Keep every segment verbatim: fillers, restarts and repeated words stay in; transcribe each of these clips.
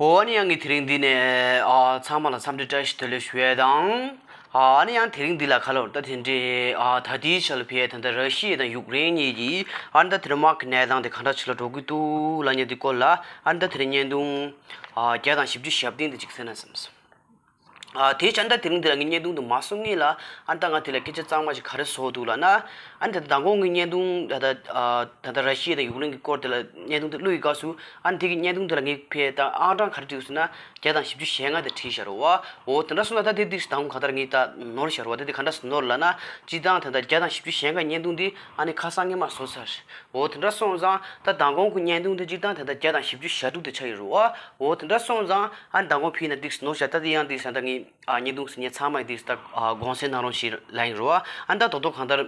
འོ་ཨ་ནི་ཡང་གི་དེ་རིང་འདི་ནས་ཨ་ཚང་མ་ལ་འཚམས་འདྲི་བཀྲ་ཤིས་བདེ་ལེགས་ཞུ་ཡས་དང་། ཨ་ནི་ཡང་དེ་རིང་འདི་ལ་ཁ་ལོར་ད་དེ་འདྲའི་ཨ་ད་ལྟའི་ཆར་ལ་ཕེ་ད་ལྟ་ར་ཤི་ཡ་དང་ཡུཀ་རེན་གཉིས་ཀྱི་ཨ་ནི་ད་དེ་རིང་དམག་གི་གནས་སྟངས་དེ་ག་འདྲ་ཞིག་ལ་འགྲོ་གི་འདུག་ལབ་མཁན་དེ་སྐོར་ལ་ཨ་ནི་ད་དེ་རིང་བརྙན་ཐུང་ཨ་བརྒྱ་དང་བཞི་བཅུ་ཞེ་བདུན་དེ་ཅིག་གསན་ན་བསམས། ཨ་དེའི་ཆ་ད་དེ་རིང་འདི་ལ་ངས་བརྙན་ཐུང་དུ་མ་སོང་ངེས་ལ་ཨ་ད་ང་དེ་ལ་སྐད་ཆ་གཙང་མ་ཞིག་ག་རེ་བཟོ་འདུག་ལབ་ན། ཨ་ད་མདང་དགོང་གི་བརྙན་ཐུང་ད་ད་ད་ད་ར་ཤི་ཡ་དང་ཡུཀ་རེན་གྱི་སྐོར་དེ་ལ་བརྙན་ཐུང་དེ་བླུགས་ཡི་སྐབས་སུ་ཨ་དེ་གི་བརྙན་ཐུང་དེ་ལ་ངས་ཕེ་ད་ཨང་གྲངས་ག་རེ་བྲིས་སོང་ན་བརྒྱ་དང་བཞི་བཅུ་ཞེ་ལྔ་དེ་བྲིས་བཞག་རེད་བ། འོ་དེ་འདྲ་སོང་ན་ད་དེ་དེ་ད་དུང་ག་ད་ངས་ད་ནོར་བཞག་རེད་བ། དེ་དེ་ག་འདྲ་སེ་ནོར་ལབ་ན་སྤྱིར་བཏང་ད་ད་བརྒྱ་དང་བཞི་བཅུ་ཞེ་ལྔ་བརྙན་ཐུང་དེ་ཨ་ནི་ཁ་སང་ངས་མར་བཟོས་ཚར། འོ་དེ་འདྲ་སོང་ཙང་ད་མདང་དགོང་གི་བརྙན་ཐུང་དེ་སྤྱིར་བཏང་ད་ད་བརྒྱ་དང་བཞི་བཅུ་ཞེ་དྲུག་དེ་ཆགས་ཡོད་རེད་བ། འོ་དེ་འདྲ་སོང་ཙང་ཨ་མདང་དགོང་ཕེ་ན་ཏིག་ནོར་བཞག་ད་དེ་ཡང་ཏིག་ས་ད་ངས་ཨ་བརྙན་ཐུང་ཟེར་མཁན་ཚང་མ་ཏིག་ད་ཨ་དགོངས་སེལ་གནང་རོགས་ཞེས་ལབ་ཡིན་རེད་བ། ཨ་ད་དོ་དོ་གང་ལྟར་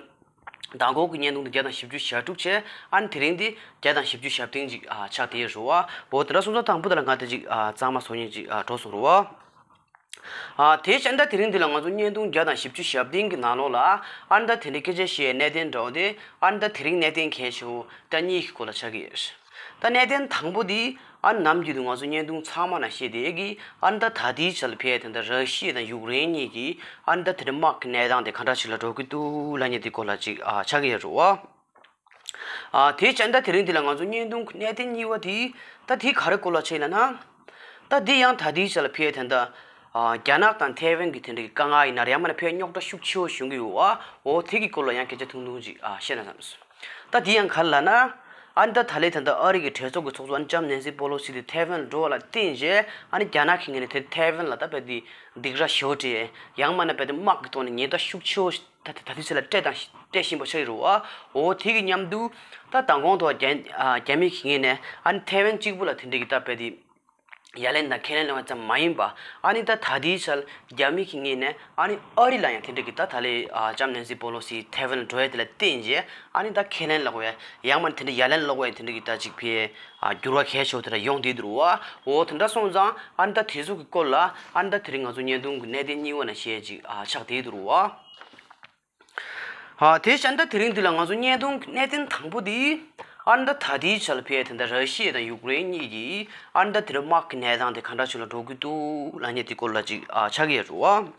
མདང་དགོང་གི་བརྙན་ཐུང་དེ་བརྒྱ་དང་བཞི་བཅུ་ཞེ་དྲུག་བྱས། ཨ་དེ་རིང་དེ་བརྒྱ་དང་བཞི་བཅུ་ཞེ་བདུན་ཅིག་ཨ་ཆགས་བསྡད་ཡོད་རེད་བ། འོ་དེ་འདྲ་སོང་ཙང་དང་པོ་དེ་ལ་ང་དེ་ཅིག་ཨ་གཙང་མ་བཟོ་མཁན་ཅིག་ཨ་འགྲོ་སོང་རེད་བ། ཨ་དེ་བྱས་ད་དེ་རིང་འདི་ལ་ང་ཚོ་བརྙན་ཐུང་བརྒྱ་དང་བཞི་བཅུ་ཞེ་བདུན་གྱི་ནང་ལོགས་ལ་ཨ་ནི་ད་དེ་འདྲའི་སྐད་ཆ་བཤད་གནད་དོན་འདྲ་བོ་དེ་ཨ་ནི་ད་དེ་རིང་གནད་དོན་གལ་ཆེ་བོ་ད་གཉིས་ཀྱི་སྐོར་ལ་ཆགས་ཀྱི་ཡོད། ད་གནད་དོན་དང་པོ་དེ་ཨ་ནི་ནམ་རྒྱུན་དུ་ང་ཚོ་བརྙན་ཐུང་ཚང་མ་ནང་བཤད་བསྡད་ཀྱི་ཨ་ནི་ད་ད་ལྟའི་ཆར་ལ་ཕེ་དེ་འདྲ་ར་ཤི་ཡ་དང་ཡུཀ་རེན་གཉིས་ཀྱི་ཨ་ནི་ད་དེ་འདྲའི་དམག་གི་གནས་སྟངས་དེ་ག་འདྲ་ཞིག་ལ་འགྲོ་གི་འདུག་ལབ་མཁན་དེ་སྐོར་ལ་ཅིག་ཨ་ཆགས་ཀྱི་ཡོད་རེད་བ། ཨ་དེ་བྱས་ད་དེ་རིང་འདི་ལ་ང་ཚོ་བརྙན་ཐུང་གི་གནད་དོན་གཉིས་པ་དེ་ད་དེ་ག་རེ་སྐོར་ལ་བྱས་ལབ་ན། ད་འདི་ཡང་ད་ལྟའི་ཆ་ལ་ཕེ་དེ་འདྲ་ཨ་རྒྱ་ནག་དང་ཐའེ་ཝན་གྱི་དེ་འདྲ་གི་དཀའ་ངལ་ཡིན་ན་རེད་ཡང་མིན་ན་ཕེ་རྙོག་དྲ་ཤུགས་ཆེ་བོ་བྱུང་གི་ཡོད་བ། འོ་དེ་གི་སྐོར་ལ་ཡང་སྐད་ཆ་ཐུང་ཐུང་ཅིག་ཨ་བཤད་ན་བསམས། ད་འདི་ཡང་ག་རེ་ལབ་ན། ཨ་ནི་ད་ད་ལས་ད་ལྟ་ཨ་རི་གི་གྲོས་ཚོགས་ཀྱི་ཚོགས་གཙོ་ཨ་ནི་ལྕམ་ནན་སི་པོ་ལོ་སི་དེ་ཐའེ་ཝན་ལ་འགྲོ་བ་ལ་བརྟེན་བྱས་ཨ་ནི་རྒྱ་ནག་གི་ངོས་ནས་དེ་ཐའེ་ཝན་ལ་ད་ཕེ་དེ་སྡིགས་ར་ཞེ་པོ་སྤྲད་ཡང་མིན་ན་ཕེ་དེ་དམག་གི་ཐོག་ནས་ཉེན་བརྡ་ཤུགས་ཆེ་བོ་ད་ད་ད་དུས་ཚོད་ལ་སྤྲད་དང་སྤྲད་བཞིན་པ་ཆགས་ཡོད་རེད་བ། འོ་དེ་གི་མཉམ་དུ་ད་མདང་དགོང་ཐོག་རྒྱ་ཨ་རྒྱ་མི་གི་ངོས་ནས་ཨ་ནི་ཐའེ་ཝན་གཅིག་པུ་ལ་དེ་འདྲ་གི་ད་ཕེ་དེ་ཡ་ལན་དང་ཁས་ལེན་ལེན་པ་ཙམ་མ་ཡིན་པ་ཨ་ནི་ད་ད་ལྟའི་ཆར་རྒྱ་མི་གི་ངོས་ནས་ཨ་ནི་ཨ་རི་ལ་ཡང་དེ་འདྲ་གི་ད་ད་ལས་ཨ་ལྕམ་ནན་སི་པོ་ལོ་སི་ཐའེ་ཝན་ལ་འགྲོ་ཡ་དེ་ལ་བརྟེན་བྱས་ཨ་ནི་ད་ཁས་ལེན་ལབ་དགོས་ཡ་ཡང་མིན་ན་དེ་འདྲ་ཡ་ལན་ལབ་དགོས་ཡ་དེ་འདྲ་གི་ད་ཅིག་ཕེ་ཨ་འགྱུར་བ་གལ་ཆེ་བོ་དེ་འདྲ་ཡོང་བསྡད་འདུག་རེད་བ། འོ་དེ་འདྲ་སོང་ཙང་ཨ་ནི་ད་དེ་ཚོ་གི་སྐོར་ལ་ཨ་ནི་ད་དེ་རིང་ང་ཚོ་བརྙན་ཐུང་གི་གནད་དོན་གཉིས་པ་ནང་བཤད་ཅིག་ཨ་ཆགས་བསྡད་འདུག་རེད་བ། ཨ་དེ་བྱས་ད་དེ་རིང་འདི་ལ་ང་ཚོ་བརྙན་ཐུང་གི་གནད་དོན་དང་པོ་དེ་ཨ་ནི་ད་ད་ལྟའི་ཆ་ལ་ཕེ་དེ་འདྲ་ར་ཤི་ཡ་དང་ཡུཀ་རེན་གཉིས་ཀྱིས་ཨ་ནི་ད་དེ་འདྲ་དམག་གི་གནས་སྟངས་དེ་ག་འདྲ་ཞིག་ལ་འགྲོ་གི་འདུག་ལབ་མཁན་དེ་སྐོར་ལ་ཅིག་ཨ་ཆགས་ཀྱི་ཡོད་རེད་བ།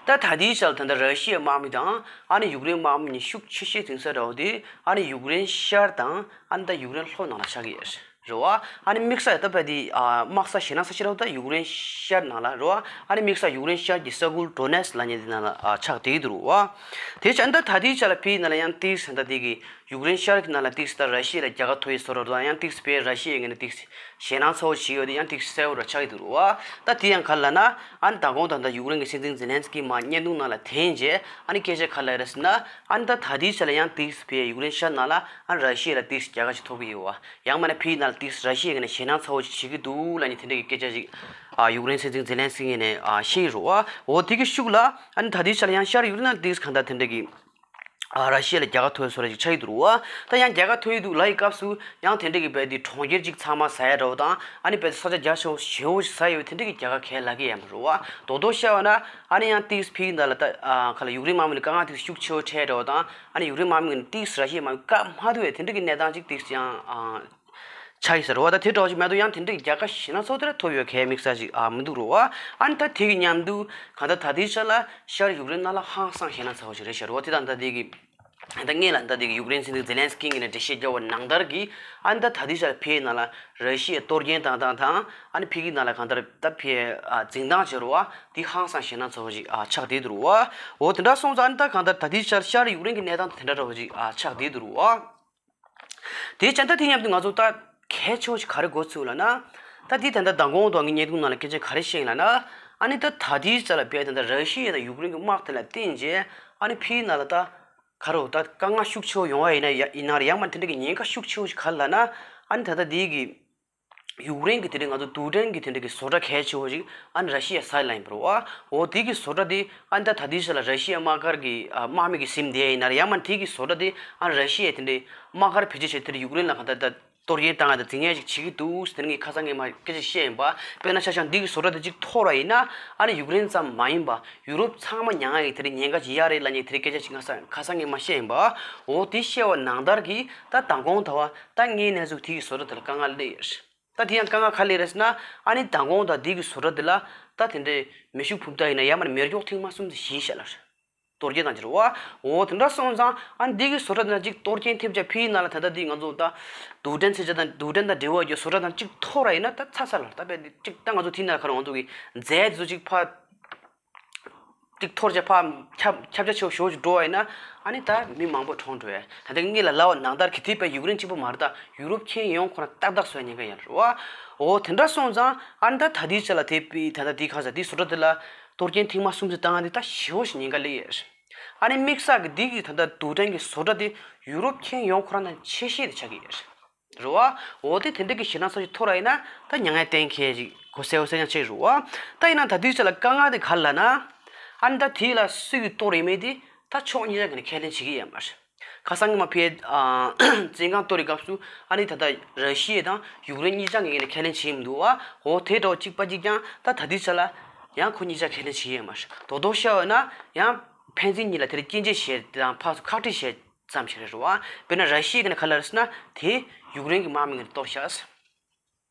ད་ད་ལྟའི་ཆ་ལ་ད་ལྟ་ར་ཤི་ཡའི་དམག་མི་དང་ཨ་ནི་ཡུཀ་རེན་དམག་མི་གཉིས་ཤུགས་ཆེ་ཤོས་འཛིང་ས་འདྲ་བོ་དེ་ཨ་ནི་ཡུཀ་རེན་ཤར་དང་ཨ་ནི་ད་ཡུཀ་རེན་ལྷོ་ནང་ལ་ཆགས་ཀྱི་ཡོད་རེད་བ། ཨ་ནི་དམིགས་ས་ཡོད་ད་པ་དེ་ཨ་དམག་ས་ཞེད་སྣང་ས་ཆ་འདྲ་བོ་ད་ཡུཀ་རེན་ཤར་ནང་ལ་རེད་བ། ཨ་ནི་དམིགས་ས་ཡུཀ་རེན་ཤར་གྱི་ས་ཁུལ་ཌོ་ནེ་སི་ལབ་མཁན་དེ་ནང་ལ་ཨ་ཆགས་བསྡད་ཀྱི་འདུག་རེད་བ། དེ་བྱས་ད་ད་ལྟའི་ཆ་ལ་ཕེ་ནང་ལ་ཡང་ཏིག་ས་ད་དེ་གི་ཡུཀ་རེན་ཤར་གྱི་ནང་ལ་ཏིག་ས་ད་ར་ཤི་ཡ་ལ་རྒྱལ་ཁ་ཐོབ་ཡོད་བཟོ་འདྲ་བོ་དང་ཡང་ཏིག་ས་ཕེ་ར་ཤི་ཡའི་ངོས་ནས་ཏིག་ས་ཞེད་སྣང་ཚ་བོ་བྱེད་ཡོད་དེ་ཡང་ཏིག་ས་གསལ་བོ་ར་ཆགས་ཀྱི་འདུག་རེད་བ། ད་དེ་ཡང་ག་རེ་ལབ་ན་ཨ་ནི་མདང་དགོང་ད་ལྟ་ཡུཀ་རེན་གྱི་སྲིད་འཛིན་ཛེ་ལན་སི་ཀི་མར་བརྙན་ཐུང་ནང་ལ་འཐེན་རྗེས་ཨ་ནི་སྐད་ཆ་ག་རེ་ལབ་རེད་ཟེར་ན་ཨ་ནི་ད་ད་ལྟའི་ཆ་ལ་ཡང་ཏིག་ས་ཕེ་ཡུཀ་རེན་ཤར་ནང་ལ་ཨ་ནི་ར་ཤི་ཡ་ལ་ཏིག་ས་རྒྱལ་ཁ་ཅིག་ཐོབ་ཀྱི་ཡོད་བ། ཡང་མིན་ན་ཕེ་ནང་ལ་ཏིག་ས་ར་ཤི་ཡའི་ངོས་ནས་ཞེད་སྣང་ཚ་བོ་ཅིག་བྱེད་ཀྱི་འདུག་ལབ་མཁན་དེ་འདྲ་གི་སྐད་ཆ་ཅིག་ཨ་ཡུཀ་རེན་སྲིད་འཛིན་ཛེ་ལན་སི་ཀི་ངོས་ནས་ཨ་བཤད་ཡོད་རེད་བ། འོ་དེ་གི་ཤུགས་ལ་ཨ་ནི་ད་ལྟའི་ཆ་ལ་ཡང་ཤར་ཡུཀ་རེན་ནང་ཏིག་ས་གང་ལྟར་དེ་འདྲ་གི་ཨ་ར་ཤི་ཡ་ལ་རྒྱལ་ཁ་ཐོབ་ཡོད་བཟོ་འདྲ་ཅིག་ཆགས་ཀྱི་འདུག་རེད་བ། ད་ཡང་རྒྱལ་ཁ་ཐོབ་ཀྱི་འདུག་ལབ་ཡི་སྐབས་སུ་ཡང་དེ་འདྲ་གི་པ་དེ་གྲོང་ཁྱེར་ཅིག་ཚང་མ་ཟ་ཡ་འདྲ་བོ་དང་ཨ་ནི་པ་དེ་ས་ཆ་རྒྱ་ཆེ་བོ་ཞེ་པོ་ཅིག་ཟ་ཡི་ཡོད་དེ་འདྲ་གི་རྒྱལ་ཁ་གང་ཡང་ལབ་ཀྱི་ཡོད་མ་རེད་བ། རྡོག་རྡོག་བཤད་པ་ན་ཨ་ནི་ཡང་ཏིག་ས་ཕེ་ནང་ལ་ད་ཨ་ག་ལ་ཡུཀ་རེན་དམག་མི་ལ་དཀའ་ངལ་དེ་ཤུགས་ཆེ་བོ་འཕྲད་འདྲ་བོ་དང་ཨ་ནི་ཡུཀ་རེན་དམག་མི་ལ་ཏིག་ས་ར་ཤི་ཡའི་དམག་མི་བཀག་མ་ཐུབ་ཡ་དེ་འདྲ་གི་གནས་སྟངས་ཅིག་ཏིག་ས་ཡང་ཨ་ཆགས་ཡི་ཟེར་བ། ད་དེ་འདྲ་བོ་ཅིག་མ་གཏོགས་ཡང་དེ་འདྲ་གི་རྒྱལ་ཁ་ཞེད་སྣང་ཚ་བོ་དེ་འདྲ་ཐོབ་ཡོད་མཁན་དམིགས་བསལ་ཅིག་ཨ་མི་འདུག་རེད་བ། ཨ་ནི་ད་དེ་གི་མཉམ་དུ་གང་ལྟར་ད་ལྟའི་ཆ་ལ་ཤར་ཡུཀ་རེན་ནང་ལ་ཧང་སང་ཞེད་སྣང་ཚ་བོ་ཞིག་རེད་ཤག་རེད་བ། དེ་དང་ད་དེ་གི་ད་སྔོན་ལ་ད་དེ་གི་ཡུཀ་རེན་སྲིད་འཛིན་ཛེ་ལན་སི་ཀི་ངོས་ནས་འགྲེལ་བཤད་བརྒྱབ་པ་ནང་ལྟར་གྱི་ཨ་ནི་ད་ད་ལྟའི་ཆ་ལ་ཕེ་ནང་ལ་ར་ཤི་ཡའི་གཏོར་སྐྱོན་བཏང་སྟངས་དང་ཨ་ནི་ཕེ་གི་ནང་ལ་གང་ལྟར་ད་ཕེ་ཨ་འཛིང་སྟངས་བྱེད་རེད་བ། དེ་ཧང་སང་ཞེད་སྣང་ཚ་བོ་ཞིག་ཨ་ཆགས་བསྡད་འདུག་རེད་བ། འོ་དེ་འདྲ་སོང་ཙང་ཨ་ནི་ད་གང་ལྟར་ད་ལྟའི་ཆ་ལ་ཤར་ཡུཀ་རེན་གྱི་གནས་སྟངས་དེ་འདྲ་འདྲ་བོ་ཞིག་ཨ་ཆགས་བསྡད་འདུག་རེད་བ། དེའི་ཆ་ད་དེ་མཉམ་དུ་ང་ཚོ་ད་གལ་ཆེ་བོ་ཞིག་ག་རེ་གོ་ཚུལ་ལབ་ན། ད་དེ་ད་ལྟ་མདང་དགོང་དུ་ངའི་བརྙན་ཐུང་ནང་ལ་སྐད་ཆ་ག་རེ་བཤད་ཡིན་ལབ་ན། ཨ་ནི་ད་ད་དེའི་ཆ་ལ་བས་ད་ལྟ་ར་ཤི་ཡ་དང་ཡུཀ་རེན་གྱི་དམག་དེ་ལ་བརྟེན་རྗེས་ཨ་ནི་ཕི་ནང་ལ་ད་ག་རེ་ད་དཀའ་ངལ་ཤུགས་ཆེ་བོ་ཡོང་བ་ཡིན་ན་ཡ་ཡིན་ན་རེད། ཡང་མ་དེ་འདྲ་གི་ཉེན་ཁ་ཤུགས་ཆེ་བོ་ཞིག་ག་རེ་ལབ་ན། ཨ་ནི་ད་ལྟ་དེའི་གི་ཡུཀ་རེན་གྱི་དེ་འདྲའི་ང་ཚོ་རྡུལ་ཕྲན་གྱི་དེ་འདྲ་གི་བཟོ་གྲྭ་གལ་ཆེ་བོ་ཞིག་ཨ་ནི་ར་ཤི་ཡ་ས་ལ་ཡིན་པ་རེད་བ། འོ་དེ་གི་བཟོ་གྲྭ་དེ་ཨ་ནི་ད་ད་ལྟའི་ཆ་ལ་ར་ཤི་ཡ་དམག་སྒར་གྱི་ཨ་དམག་མི་གི་ཟིན་བསྡད་ཡིན་ན་རེད། ཡང་མ་དེ་གི་བཟོ་གྲྭ་དེ་ཨ་ནི་ར་ཤི་ཡ་དེ་འདྲའི་དམག་སྒར་བེད་སྤྱོད་བྱས་དེར་ཡུཀ་རེན་ལ་གང་ལྟར་ད་གཏོར་སྐྱོན་བཏང་ཡ་དང་འཛིང་ཡ་ཞིག་བྱེད་ཀྱི་འདུག་ཟེར་ངས་ཁ་སང་ངས་མ་སྐད་ཆ་བཤད་ཡིན་པ། དཔེར་ན་ཆ་བཞག་འདི་གི་བཟོ་གྲྭ་དེ་གཅིག་འཐོར་བ་ཡིན་ན་ཨ་ནི་ཡུཀ་རེན་ཙམ་མ་ཡིན་པ་ཡུ་རོབ་ཚང་མ་མྱངས་ཡ་གི་དེ་རིང་ཉེན་ཁ་ཅིག་ཡོད་རེད་ལབ་ངས་དེ་རིང་སྐད་ཆ་ཅིག་ཁ་སང་ཁ་སང་ངས་མ་བཤད་ཡིན་པ། འོ་དེ་བཤད་པ་ནང་ལྟར་གྱི་ད་མདང་དགོང་ད་བ་ད་ངའི་གནས་ཚུལ་དེ་གི་བཟོ་གྲྭ་དེ་ལ་དཀའ་ངལ་སླེབས་ཡོད་རེད། ད་དེ་ཡང་དཀའ་ངལ་ག་རེ་རེད་ཟེར་ན། ཨ་ནི་མདང་དགོང་དང་འདི་གི་བཟོ་གྲྭ་འདི་ལ་ད་དེ་འདྲའི་མེ་ཤུགས་འཕུར་མདའ་ཡིན་ན་ཡང་མིན་ན་མེ་སྒྱོགས་ཐེངས་མ་གསུམ་ཙམ་བཞེས་ཤག་ལབ་རེད། གཏོར་སྐྱོན་བཏང་ཅི་རེད་བ། འོ་དེ་འདྲ་སོང་ཙང་ཨ་ནི་འདི་གི་བཟོ་གྲྭ་འདི་ན་གཅིག་གཏོར་སྐྱོན་ཐེབས་ཅག་ཕིའི་ནང་ལ་ད་ལྟ་འདི་ང་ཚོ་ད་རྡུལ་ཕྲན་ཚེ་ཆ་དང་རྡུལ་ཕྲན་དང་འབྲེལ་བ་ཡོད་བཟོ་གྲྭ་དང་གཅིག་ཐོར་ར་ཡིན་ན་ད་ཚ་ཚ་ལ་ད་དཔེ་འདི་གཅིག་ད་ང་ཚོ་དེ་ན་ཁ་ར་ང་ཚོ་གི་རྫས་དེ་ཚོ་གཅིག་ཕ། ཏིག་ཐོར་ཅེ་ཕ་ཁྱབ་ཁྱབ་ཆ་ཆེ་བ་ཞོ་ཞིག་འགྲོ་བ་ཡིན་ན་ཨ་ནི་ད་མི་མང་པོ་གྲོངས་འགྲོ་ཡ། ད་ལྟ་ངེད་ལ་ལབ་པ་ནང་ལྟར་གི་དེ་པའི་ཡུཀ་རེན་གཅིག་པོ་མ་རེད། ད་ཡུ་རོབ་ཁྱེན་ཡོངས་ཁོ་རང་ཏག་ཏག་བཟོ་ཡ་ཉེན་ཁ་ཡོད་རེད་བ། འོ་དེ་འདྲ་སོང་ཙང་ཨ་ནི་ད་ད་དེའི་ཆ་ལ་དེ་པི་ད་ལྟ་དེའི་ཁ་ས་དེའི་བཟོ་གྲྭ་དེ་ལ་གཏོར་སྐྱོན་ཐེངས་མ་གསུམ་ཙམ་བཏང་ཡ་དེ་ད་ཞེ་བོ་ཞིག་ཉེན་ཁ་སླེབས་ཡ་རེད། ཨ་ནི་དམིགས་བསལ་གི་དེ་གི་ད་ལྟ་རྡུལ་ཕྲན་གི་བཟོ་གྲྭ་དེ་ཡུ་རོབ་ཁྱེན་ཡོངས་ཁོ་རང་དང་ཆེ་ཤོས་དེ་ཆགས་ཀྱི་ཡོད་རེད། རེད་བ། འོ་དེ་དེ་འདྲ་གི་ཞེད་སྣང་ཚ་ཞིག་ཐོར་ར་ཡིན་ན་ད་མྱ་ངན་གཏན་འཁེལ་ཞིག་གོ་གསལ་བོ་གསལ་རྐྱང་ཆགས་རེད་བ། ད་ཡིན་ན་ད་དུས་ཚོད་ལ་དཀའ་ངལ་དེ་ག་རེ་ལབ་ན། ཨ་ནི་ད་དེ་ལ་སུས་ཀྱིས་གཏོར་ཡོད་མེད་དེ་ད་ཕྱོགས་གཉིས་ཆ་གི་ནས་ཁས་ལེན་བྱེད་ཀྱི་ཡོད་མ་རེད། ཁ་སང་གི་མ་ཕེ་བཙན་ཁང་གཏོར་བའི་སྐབས་སུ་ཨ་ནི་ད་ལྟ་ར་ཤི་ཡ་དང་ཡུཀ་རེན་གཉིས་ཆ་གི་ངོས་ནས་ཁས་ལེན་བྱེད་ཀྱི་མི་འདུག་བ། འོ་དེ་འདྲ་བོ་གཅིག་པ་གཅིག་རྐྱང་ད་ད་དུས་ཚོད་ལ་ཡང་ཁོ་གཉིས་ཆ་ཁས་ལེན་བྱེད་ཀྱི་ཡོད་མ་རེད། རྡོག་རྡོག་བཤད་པ་ན་ཡང་ཕན་ཚུན་གཉིས་ལ་དེ་ལ་སྐྱོན་བརྗོད་བྱས་དང་ཕར་ཚུར་ཁག་དཀྲི་བྱས། ཙམ་ཞིག་རེད་རེད་བ། དཔེར་ན་ར་ཤི་ཡའི་ངོས་ནས་ག་རེ་ལབ་རེད་ཟེར་ན་དེ་ཡུཀ་རེན་གྱི་དམག་མི་ངོས་ནས་གཏོར་བཞག་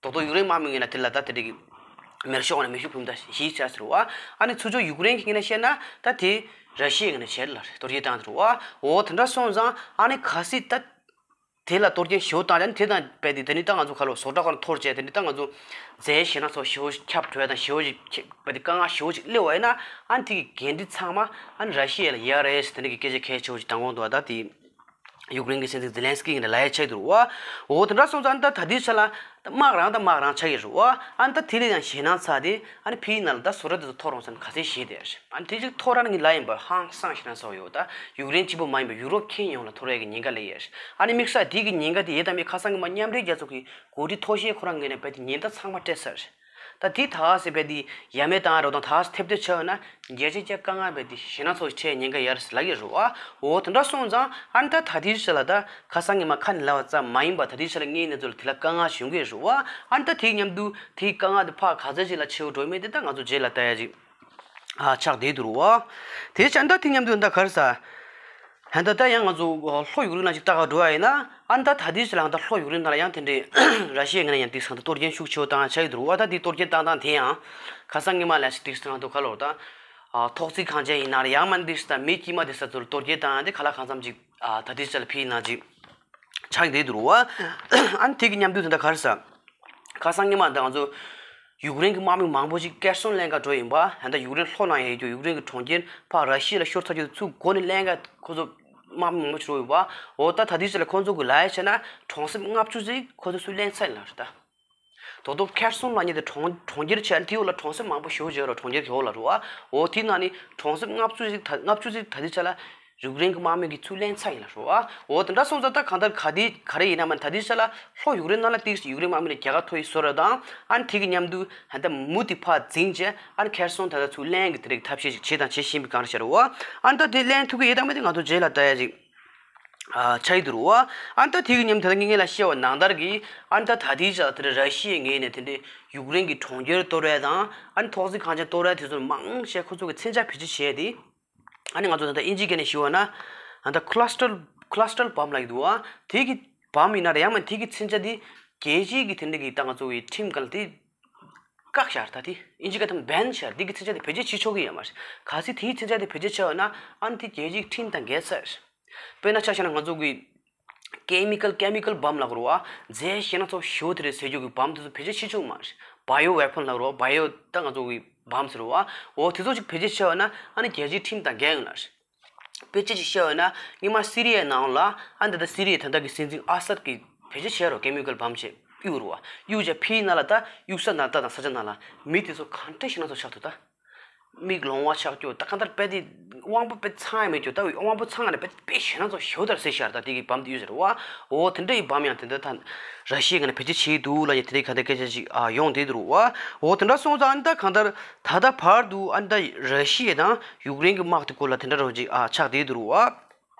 རྡོག་རྡོག་ཡུཀ་རེན་དམག་མི་ངོས་ནས་དེ་ལ་ད་དེ་འདྲ་གི་མེར་ཤོག་ནས་མེ་ཤུགས་འཕུར་མདའ་བཞེས་བྱས་ཟེར་བ། ཨ་ནི་ཚུར་ཕྱོགས་ཡུཀ་རེན་གྱི་ངོས་ནས་བཤད་ན་ད་དེ་ར་ཤི་ཡའི་ངོས་ནས་བྱས་ལ་གཏོར་སྐྱོན་བཏང་ཟེར་བ། འོ་དེ་འདྲ་སོང་ཙང་ཨ་ནི་གལ་སྲིད་ད་དེ་ལ་གཏོར་སྐྱོན་ཞེ་པོ་བཏང་ཡང་དེ་དང་རྦད་དེ་དེ་ནི་ད་ང་ཚོ་ག་ལོ་བཟོ་གྲྭ་ཁག་གཏོར་བྱས་དེ་ནི་ད་ང་ཚོ་རྫས་ཞེད་སྣང་ཚ་བོ་ཞེ་པོ་ཁྱབ་འགྲོ་ཡ་དང་ཞེ་པོ་ཞིག་རྦད་དེ་དཀའ་ངལ་ཞེ་པོ་ཞིག་སླེབས་པ་ཡིན་ན་ཨ་ནི་དེ་གི་འགན་འཁྲི་ཚང་མ་ཨ་ནི་ར་ཤི་ཡ་ལ་ཡ་རེད་ཟེར་དེ་འདྲ་གི་སྐད་ཆ་གལ་ཆེ་བོ་ཞིག་བཏང་གོང་དུ་བ་ད་དེ། ཡུཀ་རེན་གྱི་སྲིད་འཛིན་ཛེ་ལན་སི་ཀི་ཡིན་ལ་ཡ་ཆགས་འདུག་བ། འོ་དེ་འདྲ་སོང་ཙང་ད་ད་ལྟའི་ཆ་ལ་དམག་རང་དང་དམག་རང་ཆགས་ཡོད་རེད་བ། ཨ་ནི་ད་དེ་ལས་ཡང་ཞེད་སྣང་ཚ་དེ་ཨ་ནི་ཕིའི་ནང་ལ་ད་བཟོ་གྲྭ་དེ་ཚོ་ཐོར་རུང་ཟེར་ན་ག་ཚད་ཞེད་དེ་རེད། ཨ་ནི་དེ་ཅིག་ཐོར་ར་ནི་ངས་ལབ་ཡིན་པ་ཧང་སང་ཞེད་སྣང་ཚ་བ་ཡོད། ད་ཡུཀ་རེན་གཅིག་པོ་མ་ཡིན་པ་ཡུ་རོབ་ཁྱེན་ཡོངས་ལ་ཐོར་ཡ་གི་ཉེན་ཁ་སླེབས་ཡོད། ཨ་ནི་དམིགས་བསལ་དེ་གི་ཉེན་ཁ་དེ་ཡོད་དམ་མེད་ཁ་སང་གི་མ་མཉམ་འབྲེལ་རྒྱལ་ཚོགས་ཀྱི་འགོ་ཁྲིད་མཐོ་ཤོས་ཁོ་རང་ངོས་ནས་རྦད་དེ་ཉེན་བརྡ་ཚང་མ་སྤྲད་ཚར། ད་དེ་ད་ཟེར་བས་དེ་ཡ་མེད་བཏང་རོགས་དང་ད་ཐེབས་ཐེབས་ཆགས་ཡོད་ན་རྒྱལ་སྤྱི་སྐྱ་དཀའ་ངལ་བས་དེ་ཞེད་སྣང་ཚོ་ཆེ་ཉེན་ཁ་ཡར་ལ་གི་རུ་བ། འོ་དེ་འདྲ་སོང་ཙང་ཨ་ནི་ད་ད་དེའི་ཆ་ལ་ད་ཁ་སང་ངས་མ་ཁ་ནས་ལབ་པ་ཙམ་མ་ཡིན་པ་ད་དེའི་ཆ་ལ་ངའི་གནས་ཚུལ་དེ་ལ་དཀའ་ངལ་བྱུང་གི་རུ་བ། ཨ་ནི་ད་དེའི་མཉམ་དུ་དེའི་དཀའ་ངལ་དེ་ཕར་ག་ཚོད་ཅིག་ལ་ཆེ་བོ་འགྲོ་མེད་དེ་ད་ང་ཚོ་རྗེས་ལ་ལྟ་ཡ་ཅིག་ཨ་ཆགས་བསྡད་འདུག་རུ་བ། དེའི་ཆ་ད་དེ་མཉམ་དུ་ད་ག་རེ་ཟ། ཧན་ད་ལྟ་ཡང་ང་ཚོ་ལྷོ་ཡུཀ་རེན་ནང་ཞིག་ལྟ་ག་འགྲོ་བ་ཡིན་ན་ཨ་ནི་ད་ད་ལྟའི་ཆ་ལ་ང་ད་ལྷོ་ཡུཀ་རེན་ནང་ལ་ཡང་དེ་འདྲའི་ར་ཤི་ཡའི་ངོས་ནས་ཡང་ཏིག་སང་ད་གཏོར་སྐྱོན་ཤུགས་ཆེ་བོ་བཏང་ཆགས་ཡོད་འདུག་བ། ད་དེ་གཏོར་སྐྱོན་བཏང་སྟངས་དེ་ཡང་ཁ་སང་ཉི་མ་ལ་ཞིག་ཏིག་སང་ད་ག་ལོར་ད་ཐོག་བརྩེགས་ཁང་ཆེན་ཡིན་ན་ར་ཡང་མ་ཏིག་སང་མི་དཀྱུས་མ་དེ་ས་ཚུར་གཏོར་སྐྱོན་བཏང་ཡང་དེ་ག་ལ་གང་འཚམ་ཅིག་ད་ལྟའི་ཆ་ལ་ཕིའི་ནང་ཅིག་ཆགས་བསྡད་འདུག་བ། ཨ་ནི་དེ་གི་མཉམ་དུ་དེ་འདྲ་ག་རེ་ཟ། ཁ་སང་ཉི་མ་ད་ང་ཚོ་ཡུཀ་རེན་གྱི་དམག་མི་མང་པོ་ཞིག་ཁེར་སོན་ལེན་ག་འགྲོ་ཡིན་པ། ཧན་ད་ཡུཀ་རེན་ལྷོ་ནང་ཡོད་རྒྱུ་ཡུཀ་རེན་གྱི་གྲོང་ཁྱེར་ཕར་ར་ཤི་ཡ་ལ་ཤོར་ཚར་རྒྱུ་ཚུར་སྒོ་ནས་ལེན་ག་ཁོ་ཚོ་དམག་མི་མང་པོ་ཞིག་འགྲོ་ཡིན་པ། འོ་ད་ད་ལྟའི་ཆ་ལ་ཁོ་ཚོ་གི་ལ་ཡ་བྱས་ན་གྲོང་གསེབ་ལྔ་བཅུ་ཙམ་ཁོ་ཚོ་ཚུར་ལེན་ཚར་ཡིན་ལ་རེད་ད། དོ་དོ་ཁེར་སོན་ལབ་མཁན་དེ་གྲོང་གྲོང་ཁྱེར་ཆེ་དེའི་འོག་ལ་གྲོང་གསེབ་མང་པོ་ཞེ་པོ་ཅིག་ཡོད་རེད། གྲོང་ཁྱེར་གྱི་འོག་ལ་རེད་བ། འོ་དེའི་ནང་ནས་གྲོང་གསེབ་ལྔ་བཅུ་ཞིག་ད་ལྔ་བཅུ་ཞིག་ད་ལྟའི་ཆ་ལ་ཡུཀ་རེན་གྱི་དམག་མི་གིས་ཚུར་ལེན་ཚར་ཡིན་ལ་རེད་བ། འོ་དེ་འདྲ་སོང་ཙང་ད་གང་ལྟར་ག་དེ་ག་རེ་ཡིན་ན་མ་ད་ལྟའི་ཆ་ལ་ལྷོ་ཡུཀ་རེན་ནང་ལ་ཏིག་ཡུཀ་རེན་དམག་མི་ལ་རྒྱལ་ཁ་ཐོབ་ཡི་བཟོ་འདྲ་དང་ཨ་ནི་དེ་གི་མཉམ་དུ་ཧན་ད་མུ་མཐུད་ཕར་འཛིང་བྱས་ཨ་ནི་ཁེར་སོན་ད་ལྟ་ཚུར་ལེན་གྱི་དེ་རིགས་ཐབས་ཤེས་ཤིག་བྱས་དང་བྱེད་བཞིན་པའི་སྒང་རེད་ཤག་རེད་བ། ཨ་ནི་ད་དེ་ལེན་ཐུབ་ཀྱི་ཡོད་དམ་མེད་དེ་ང་ཚོ་རྗེས་ལ་ལྟ་ཡ་ཅིག་ཨ་ཆགས་ཀྱི་འདུག་རུ་བ། ཨ་ནི་ད་དེ་གི་མཉམ་དུ་ད་ལྟ་ངས་ལ་བཤད་པ་ནང་ལྟར་གྱི་ཨ་ནི་ད་ད་ལྟའི་ཆ་ལ་དེ་ར་ཤི་ཡའི་ངོས་ནས་དེ་འདྲའི་ཡུཀ་རེན་གྱི་གྲོང་ཁྱེར་གཏོར་ཡ་དང་ཨ་ནི་ཐོག་བརྩེགས་ཁང་ཆེན་གཏོར་ཡ་དེ་ཚོ་མང་ཆེ་ཁོ་ཚོ་གི་མཚོན་ཆ་བེད་སྤྱོད་བྱས་ཏེ། ཨ་ནི་ང་ཚོ་ད་ལྟ་ཨིན་ཇིའི་སྐད་ནས་ཞུ་བ་ན་ཨ་ད་ཁ་ལ་སི་ཊར་ཁ་ལ་སི་ཊར་བམ་ལབ་ཀྱི་འདུག་བ། དེ་གི་བམ་ཡིན་ན་རེད་ཡང་མིན་དེ་གི་མཚོན་ཆ་དེ་རྒྱལ་སྤྱིའི་གི་དེ་འདྲ་གི་ད་ང་ཚོ་གི་ཁྲིམས་སྒང་ལ་དེ་བཀག་བཞག་ད་དེ་ཨིན་ཇི་སྐད་ཐོག་ནས་བྷན་བྱས་དེ་གི་མཚོན་ཆ་དེ་བེད་སྤྱོད་བྱེད་ཆོག་གི་ཡོད་མ་རེད། གལ་སྲིད་དེའི་མཚོན་ཆ་དེ་བེད་སྤྱོད་བྱས་ཡོད་ན་ཨ་ནི་དེ་རྒྱལ་སྤྱིའི་ཁྲིམས་དང་འགལ་ཚར། དཔེར་ན་ཆ་བཞག་ན་ང་ཚོ་གི་ཀེ་མི་ཀལ་ཀེ་མི་ཀལ་བམ་ལབ་དགོས་རེད་བ། རྫས་ཞེད་སྣང་ཚ་བོ་ཞེ་པོ་དེ་རེད་ཟེར་རྒྱུ་གི་བམ་དེ་ཚོ་བེད་སྤྱོད་བྱེད་ཆོག་མ་རེད། བྷ་ཡོ་ཝེ་པོན་ལབ་དགོས་རེད་བ། བྷ་ཡོ་ད་ང་ཚོ་གི་བམ་ཟེར་རེད་བ། འོ་དེ་ཚོ་ཅིག་བེད་སྤྱོད་བྱས་ཡོད་ན་ཨ་ནི་རྒྱལ་སྤྱིའི་ཁྲིམས་དང་འགལ་ཡོང་ལ། དཔེ་ཆ་ཅིག་བཤད་ཡོད་ན་སྔོན་མ་སི་རི་ཡའི་ནང་ལ་ཨ་འདི་ད་སི་རི་ཡའི་ད་ལྟ་གི་སྲིད་འཛིན་ཨ་སད་ཀྱིས་བེད་སྤྱོད་བྱས་རོགས་ཀེ་མི་ཀལ་བམ་བྱས་གཡུག་རོགས་གཡུག་བྱས་ཕིའི་ནང་ལ་ད་གཡུག་ས་ནང་ལ་ད་དང་ས་ཆ་ནང་ལ་མི་དེ་ཚོ་གང་འདྲ་ཞེད་སྣང་ཚ་བོ་ཆགས་འདུག་ད་མིག་ལོང་བ་ཆགས་རྒྱུ་ད་གང་ལྟར་དཔེ་དེ་དབང་པོ་དཔེ་ཚང་ཡ་མེད་རྒྱུ་ད་དབང་པོ་ཚང་ཡ་ནས་དཔེ་དཔེ་ཞེད་སྣང་ཚ་བོ་ཞེ་པོ་ད་ཟེར་ཤར་ད་དེ་གི་བམ་དེ་གཡུག་ཟེར་བ། འོ་དེ་འདྲ་ཡི་བམ་ཡང་དེ་འདྲ་ད་ར་ཤི་ཡའི་ངོས་ནས་བེད་སྤྱོད་བྱས་འདུག་ལབ་ཡ་དེ་འདྲ་གང་ལྟར་སྐད་ཆ་ཅིག་ཨ་ཡོང་བསྡད་འདུག་རུ་བ། འོ་དེ་འདྲ་སོང་ཙང་ཨ་ནི་ད་གང་ལྟར་ད་ལྟ་བར་དུ་ཨ་ནི་ད་ར་ཤི་ཡ་དང་ཡུཀ་རེན་གྱི་དམག་དེ་སྐོར་ལ་དེ་འདྲ་རོ་ཅིག་ཨ་ཆགས་བསྡད་འདུག་རུ་བ།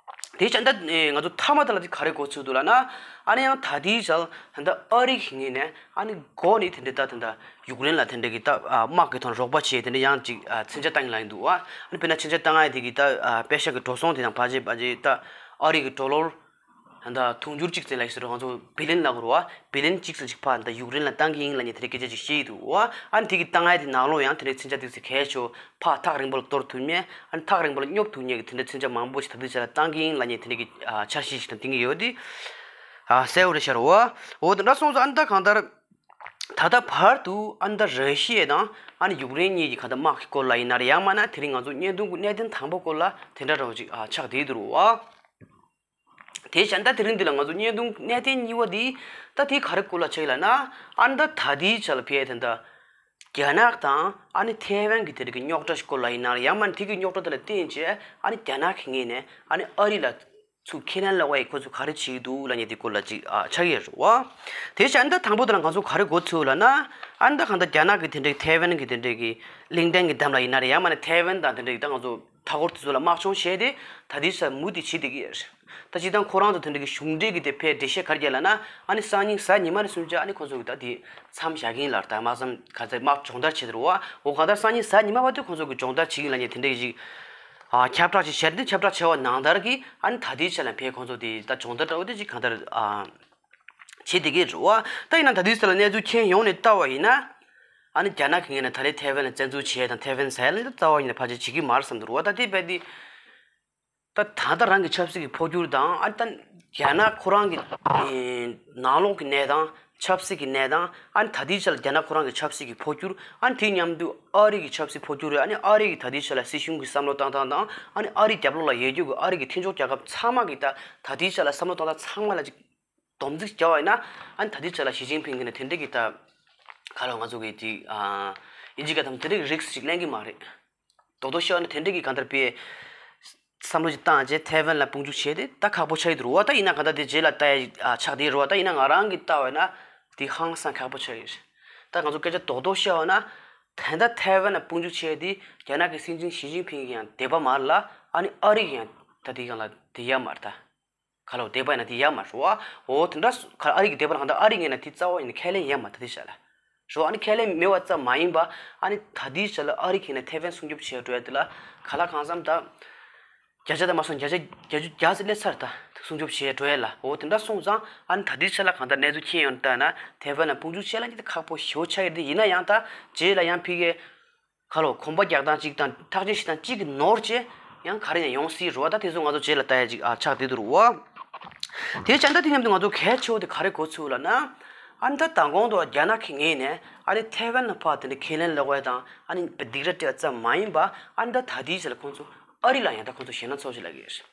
དེ་ཆ་འདི་ང་ཚོ་མཐའ་མ་དེ་ལ་དེ་ག་རེ་གོ་ཚུལ་འདུག་ལབ་ན། ཨ་ནི་ཡང་ད་ལྟའི་ཆར་ད་ལྟ་ཨ་རི་གི་ངོས་ནས་ཨ་ནི་འགོ་ནས་དེ་འདྲའི་ད་ད་ལྟ་ཡུཀ་རེན་ལ་དེ་འདྲའི་གི་ད་དམག་གི་ཐོག་རོགས་པ་བྱས་དེ་འདྲ་ཡང་ཅིག་མཚོན་ཆ་བཏང་གི་ལབ་ཡིན་འདུག་བ། ཨ་ནི་དཔེར་ན་མཚོན་ཆ་བཏང་ཡ་དེ་གི་ད་པེ་ཤ་གི་འགྲོ་སོང་དེ་དང་ཕལ་ཆེར་ཕལ་ཆེར་ད་ཨ་རི་གི་ཌོ་ལར་ ད་ལྟ་དུང་ཕྱུར་གཅིག་ཙམ་ལ་ཟེར་རོ། ང་ཚོ་བི་ལན་ལབ་དགོས་རེད་བ། བི་ལན་གཅིག་ཙམ་ཅིག་ཕར་ད་ལྟ་ཡུཀ་རེན་ལ་བཏང་གི་ཡིན་ལབ་མཁན་དེ་འདྲའི་སྐད་ཆ་ཅིག་བཤད་ཀྱི་འདུག་བ། ཨ་ནི་དེ་གི་བཏང་ཡ་དེ་ནང་ལོགས་ཡང་དེ་འདྲའི་མཚོན་ཆ་ཏོག་ཙམ་གལ་ཆེ། ཕར་ཐག་རིང་པོ་ལ་གཏོར་ཐུབ་མཁན། ཨ་ནི་ཐག་རིང་པོ་ལ་སྙོབ་ཐུབ་མཁན་གྱི་དེ་འདྲའི་མཚོན་ཆ་མང་པོ་ཞིག་ད་ལྟའི་ཆ་ལ་བཏང་གི་ཡིན་ལབ་མཁན་དེ་འདྲའི་གི་ཨ་འཆར་གཞི་ཞིག་དང་བསྟུན་གྱི་ཡོད་དེ། ཨ་གསལ་པོ་རེད་ཤག་རེད་བ། འོ་དེ་འདྲ་སོང་ཙང་ཨ་ནི་ད་གང་ལྟར། ད་ལྟ་བར་དུ་ཨ་ནི་ད་ར་ཤི་ཡ་དང་ཨ་ནི་ཡུཀ་རེན་གཉིས་ཀྱི་གང་ལྟར་དམག་གི་སྐོར་ལ་ཡིན་ན་རེད། ཡང་མིན་ན་དེ་རིང་ང་ཚོ་བརྙན་ཐུང་གི་གནད་དོན་དང་པོ་སྐོར་ལ་དེ་འདྲ་འདྲ་བོ་ཅིག་ཨ་ཆགས་བསྡད་འདུག་རེད་བ། དེ་བཞིན་ད་དེ་རིང་འདི་ལ་ང་ཚོ་བརྙན་ཐུང་གནད་དོན་གཉིས་པ་འདི་ད་དེ་ག་རེ་སྐོར་ལ་ཆགས་ལབ་ན། ཨ་ནི་ད་ད་ལྟའི་ཆ་ལ་ཕེ་དེ་འདྲ་རྒྱ་ནག་དང་ཨ་ནི་ཐའེ་ཝན་གྱི་དེ་རིང་གི་རྙོག་དྲ་སྐོར་ལ་ཡིན་ན་རེད། ཡང་མིན་ན་དེ་གི་རྙོག་དྲ་དེ་ལ་བརྟེན་བྱས་ཨ་ནི་རྒྱ་ནག་གི་ངོས་ནས་ཨ་ནི་ཨ་རི་ལ་ཚུར་ཁས་ལེན་ལ་བ་ཡི་ཁོ་ཚོ་ག་རེ་བྱེད་ཀྱི་འདུག་ལབ་མཁན་དེ་སྐོར་ལ་ཅིག་ཨ་ཆགས་ཀྱི་རེད་བ། དེ་བཞིན་ད་དང་པོ་དེ་ལ་ང་ཚོ་ག་རེ་མགོ་ཚོས་ལབ་ན། ཨ་ནི་ད་གང་ལྟར་རྒྱ་ནག་གི་དེ་འདྲའི་ཐའེ་ཝན་གྱི་དེ་འདྲའི་གི་གླིང་ཕྲན་གྱི་འདབས་ལ་ཡིན་ན་རེད། ཡང་མིན་ན་ཐའེ་ཝན་དང་དེ་འདྲའི་གི་ད་ང་ཚོ་མཐའ་འཁོར་དེ་ཚོ་ལ་དམག་སྦྱོང་བྱས་ཏེ་ད་ལྟའི་ཆར་མུ་མཐུད་བྱེད་བསྡད་ཀྱི་ཡོད་རེད། ད་སྤྱིར་བཏང་ཁོ་རང་ཚོ་དེ་འདྲའི་གི་གཞུང་འབྲེལ་གྱི་དེ་ཕར་འགྲེལ་བཤད་ག་རེ་རྒྱག་ལབ་ན། ཨ་ནི་སང་ཉིན་གཟའ་ཉི་མ་ནས་བཟུང་བྱས་ཨ་ནི་ཁོ་ཚོ་གི་ད་དེ་མཚམས་བཞག་གི་ཡིན་ལབ་རེད། ད་དམག་མཚམས་ག་ཚོད་དམག་སྦྱོང་བརྡར་བྱེད་དེ་རེད་བ། འོ་གང་ལྟར་སང་ཉིན་གཟའ་ཉི་མ་བར་དུ་ཁོ་ཚོ་གི་སྦྱོང་བརྡར་བྱེད་ཀྱི་ཡིན་ལབ་མཁན་དེ་འདྲའི་གི་ཅིག་ཨ་ཁྱབ་བསྒྲགས་ཅིག་བྱས་ཏེ། ཁྱབ་བསྒྲགས་བྱས་པ་ནང་ལྟར་གྱི་ཨ་ནི་ད་ལྟའི་ཆ་ལ་ཕར་ཁོང་ཚོ་དེ་ད་སྦྱོང་བརྡར་འདྲ་བོ་དེ་ཅིག་གང་ལྟར་ཨ་བྱེད་བསྡད་ཀྱི་རེད་བ། ད་ཡིན་ན་ད་ལྟའི་ཆ་ལ་གནས་ཚུལ་མཁྱེན་ཡོང་ནས་ལྟ་བ་ཡིན་ན། ཨ་ནི་རྒྱ་ནག་གི་ངོས་ནས་ད་རེས་ཐའེ་ཝན་ལ་བཙན་འཛུལ་བྱས་དང་ཐའེ་ཝན་ཟེར་ཡ་ལ་རྩ་བ་ཉིད་ནས་ཕལ་ཆེར་བྱེད་ཀྱི་མ་རེད་བསམ་འདུག་རེད་བ། ད་དེ་རྦད་དེ་ད་ད་ལྟ་རང་གི་ཆབ་སྲིད་ཀྱི་འཕོ་འགྱུར་དང་། ཨ་ནི་ད་རྒྱ་ནག་ཁོ་རང་གི་ཨེ་ནང་ལོགས་ཀྱི་གནས་སྟངས། ཆབ་སྲིད་ཀྱི་གནས་སྟངས། ཨ་ནི་ད་ལྟའི་ཆ་ལ་རྒྱ་ནག་ཁོ་རང་གི་ཆབ་སྲིད་ཀྱི་འཕོ་འགྱུར། ཨ་ནི་དེ་མཉམ་དུ་ཨ་རི་གི་ཆབ་སྲིད་འཕོ་འགྱུར་རེད། ཨ་ནི་ཨ་རི་གི་ད་ལྟའི་ཆ་ལ་སྲིད་གཞུང་གི་བསམ་བློ་བཏང་སྟངས་དང་། ཨ་ནི་ཨ་རི་རྒྱབ་ལོགས་ལ་ཡོད་རྒྱུ་གི་ཨ་རི་གི་མཐུན་ཕྱོགས་རྒྱལ་ཁབ་ཚང་མ་གི་ད་ད་ལྟའི་ཆ་ལ་བསམ་བློ་བཏང་སྟངས་ཚང་མ་ལ་ཅིག་སྡོམ་རྩིས་བརྒྱབ་པ་ཡིན་ན། ཨ་ནི་ད་ལྟའི་ཆ་ལ་ཞི་ཅིན་ཕིང་གིས་ནི་དེ་འདྲ་གི་ད་ག་ལ་ང་ཚོ་གི་དེ་ཨ་དབྱིན་ཇི་སྐད་དང་དེ་འདྲ་གི་རིགས་ཤིག་ལེན་གི་མ་རེད། རྡོག་རྡོག་བཤད་པ་ན་དེ་འདྲ་གི་གང་ལྟར་པའི་བསམ་བློ་ཞིག་བཏང་རྗེས་ཐའེ་ཝན་ལ་དཔུང་འཇུག་བྱས་ཏེ་ད་ཁག་པོ་ཆགས་ཀྱི་འདུག་རེད་བ། ད་ཡིན་ན་གང་ལྟར་དེ་རྗེས་ལ་ལྟ་ཡ་ཆགས་བསྡད་རེད་བ། ད་ཡིན་ན་ང་རང་གིས་ལྟ་བ་ཡིན་ན་དེ་ཧང་སང་ཁག་པོ་ཆགས་ཀྱི་རེད། ད་ང་ཚོ་སྐད་ཆ་རྡོག་རྡོག་བཤད་པ་ན། ད་ལྟ་ཐའེ་ཝན་ལ་དཔུང་འཇུག་བྱས་ཏེ་རྒྱ་ནག་གི་སྲིད་འཛིན་ཞི་ཅིན་ཕིང་གིས་ཡང་དད་པ་མ་རེད་ལ། ཨ་ནི་ཨ་རི་གིས་ཡང་ད་དེ་གང་ལ་དེ་ཡ་མ་རེད་ད། ག་ལ་དད་པ་ཡིན་ན་དེ་ཡ་མ་རེད་བ། འོ་དེ་འདྲ་སོ་ག་ཨ་རི་གི་དད་པ་ལ་གང་ལྟར་ཨ་རི་ངོས་ནས་དེ་རྩ་བ་ཡིན་ན་ཁས་ལེན་ཡ་མ་ད་དེ་བྱ་ལ། རོ། ཨ་ནི་ཁས་ལེན་མེད་པ་ཙམ་མ་ཡིན་པ། ཨ་ནི་ད་དེ་བྱ་ལ་ཨ་རི་ཁྱེད་ནས་ཐའེ་ཝན་སྲུང་སྐྱོབ་བྱས་འགྲོ་ཡ་དེ་ལ་ག་ལ་གང་འཚམ་ད། བརྒྱ་ཆ་དང་མ་སོང་བརྒྱ་ཆ་བརྒྱད་ཅུ་གྱ་ཙམ་སླེབས་ཚར་ད། སྲུང་སྐྱོབ་བྱས་འགྲོ་ཡ་ལ། འོ་དེ་འདྲ་སོང་ཙང་ཨ་ནི་ད་དེ་བྱ་ལ་གང་ལྟར་གནས་ཚུལ་མཁྱེན་ཡོང་ད་ན་ཐའེ་ཝན་ལ་དཔུང་འཇུག་བྱས་ལ་ཉིད་དེ་ཁག་པོ་ཞེ་པོ་ཆགས་ཡོད་དེ། ཡིན་ན་ཡང་ད་རྗེས་ལ་ཡང་ཕི་གེ་ག་ལོ་གོམ་པ་རྒྱག་སྟངས་གཅིག་དང་ཐག་གཅོད་བྱེད་སྟངས་གཅིག་གི་ནོར་བྱས་ཡང་ག་རེ་ཡང་ཡོང་སྲིད་རེད་བ། ད་དེ་ཚོ་ང་ཚོ་རྗེས་ལ་ལྟ་ཡ་ཅིག་ཨ་ཆགས་བསྡད་འདུག་རེད་བ། དེ་བྱས་ད་དེ་མཉམ་དུ་ང་ཚོ་གལ་ཆེ་བོ་དེ་ག་རེ་གོ་ཚུལ་ལབ་ན། ཨ་ནི་ད་མདང་དགོང་དུ་རྒྱ་ནག་གི་ངོས་ནས་ཨ་ནི་ཐའེ་ཝན་ལ་ཕར་དེ་འདྲ་ཁས་ལེན་ལབ་དགོས་དང་ཨ་ནི་སྡིགས་ར་སྤྲད་ཙམ་མ་ཡིན་པ། ཨ་ནི་ད་ད་དེའི་ཆ་ལ་ཁོང་ཚོ་ཨ་རི་ལ་ཡང་ད་ཁོང་ཚོ་ཞེད་སྣང་ཚ་པོ་ཅིག་ལབ་ཀྱི་ཡོད་རེད།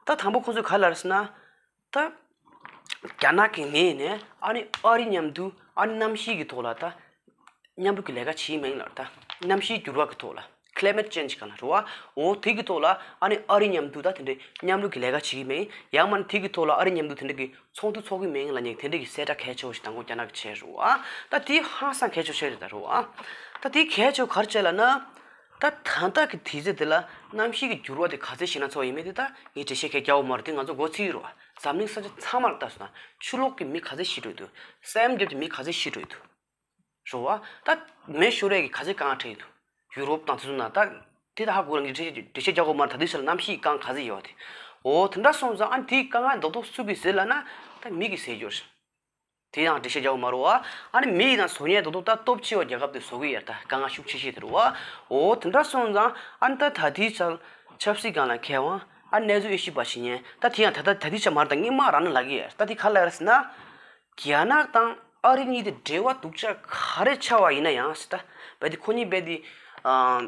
ད་དང་པོ་ཁོང་ཚོས་ག་རེ་ལབ་རེད་ཟེར་ན། ད་རྒྱ་ནག་གི་ངོས་ནས་ཨ་ནི་ཨ་རི་མཉམ་དུ་ཨ་ནི་གནམ་གཤིས་ཀྱི་ཐོག་ལ་ད་མཉམ་རུབ་ཀྱི་ལས་ཀ་བྱེད་ཀྱི་མིན་ལབ། ད་གནམ་གཤིས་འགྱུར་བ་གི་ཐོག་ལ་climate change ག་ལ་རེད་བ། འོ་དེ་གི་ཐོག་ལ་ཨ་ནི་ཨ་རི་མཉམ་དུ་ད་དེ་འདྲའི་མཉམ་རུབ་ཀྱི་ལས་ཀ་བྱེད་ཀྱི་མིན། ཡང་མིན་དེ་གི་ཐོག་ལ་ཨ་རི་མཉམ་དུ་དེ་འདྲ་གི་ཚོགས་འདུ་ཚོགས་ཀྱི་མིན་ལབ་མཁན་དེ་འདྲ་གི་གསལ་བསྒྲགས་གལ་ཆེ་བོ་ཞིག་དང་པོ་རྒྱ་ནག་གིས་བྱས་རེད་བ། ད་དེ་ཧང་སང་གལ་ཆེ་བོ་ཞིག་རེད་ད་རེད་བ། ད་དེ་གལ་ཆེ་བོ་ག་རེ་བྱས་ལབ་ན། ད་ད་ལྟ་གི་དུས་ཚོད་དེ་ལ་གནམ་གཤིས་ཀྱི་འགྱུར་བ་དེ་ག་ཚད་ཞེད་སྣང་ཚ་པོ་ཡིན་མིན་དེ་ད་ངས་འགྲེལ་བཤད་གང་ཡང་རྒྱག་དགོས་མ་རེད། དེ་ང་ཚོ་མགོ་ཚོས་ཡོད་རེད་བ། འཛམ་གླིང་ས་ཆ་ཚང་མ་ལ་ལྟ་སོང་ན་ཆུ་ལོག་གིས་མི་ག་ཚད་ཤི་འགྲོ་ཡི་འདུག་སེམས་རྒྱབ་ཀྱི་མི་ག་ཚད་ཤི་འགྲོ་ཡི་འདུག་རེད་བ། ད་མེ་ཤོར་ཡས་ཀྱི་ག་ཚད་དཀའ་ངལ་འཕྲད་ཡི་འདུག་ཡུ་རོབ་དང་དེ་ཚོ་ན་ད་དེ་ད་ཧ་གོ་རང་གི་འགྲེལ་བཤད་འགྲེལ་བཤད་རྒྱག་དགོས་མ་རེད། ད་དུས་ཚོད་ལ་གནམ་གཤིས་གང་ག་ཚད་ཡོད་དེ། འོ་དེ་འདྲ་སོང་ཙང་ཨ་ནི་དེའི་དཀའ་ངལ་རྡོག་རྡོག་སུ་གིས་སེལ་ལབ་ན་ད་མི་གིས་སེལ་རྒྱུ་རེད། དེ་ཡང་འགྲེལ་བཤད་རྒྱག་དགོས་མ་རེད་བ། ཨ་ནི་མི་ཡི་ནང་བཟོ་ཉེས་རྡོག་རྡོག་ད་སྟོབས་ཆེ་བ་རྒྱལ་ཁབ་དེ་བཟོ་གི་ཡོད་ད། དཀའ་ངལ་ཤུགས་ཆེ་ཤོས་དེ་རེད་བ། འོ་དེ་འདྲ་སོང་ཙང་ཨ་ནི་ད་ད་དུས་ཚོད་ཆབ་སྲིད་སྒང་ལ་མཁས་དབང་ཨ་ནི་གནས་ཚུལ་དབྱེ་ཞིབ་པ་ཞིག་ཉན་ད་དེ་ཡང་ད་ད་ད་དུས་ཚོད་མ་རེད། ད་སྔོན་མ་རང་ནས་ལབ་ཀྱི་ཡོད། ད་དེ་ག་ལ་རེད་ཟེར་ན། རྒྱ་ནག་དང་ཨ་རི་གཉིས་དེ་འབྲེལ་བ་སྡུག་ཅག་ག་རེ་ཆགས་པ་ཡིན་ན་ཡང་ཟེར། ད་རྦད་དེ་ཁོ་གཉིས་རྦད་དེ་ཨ་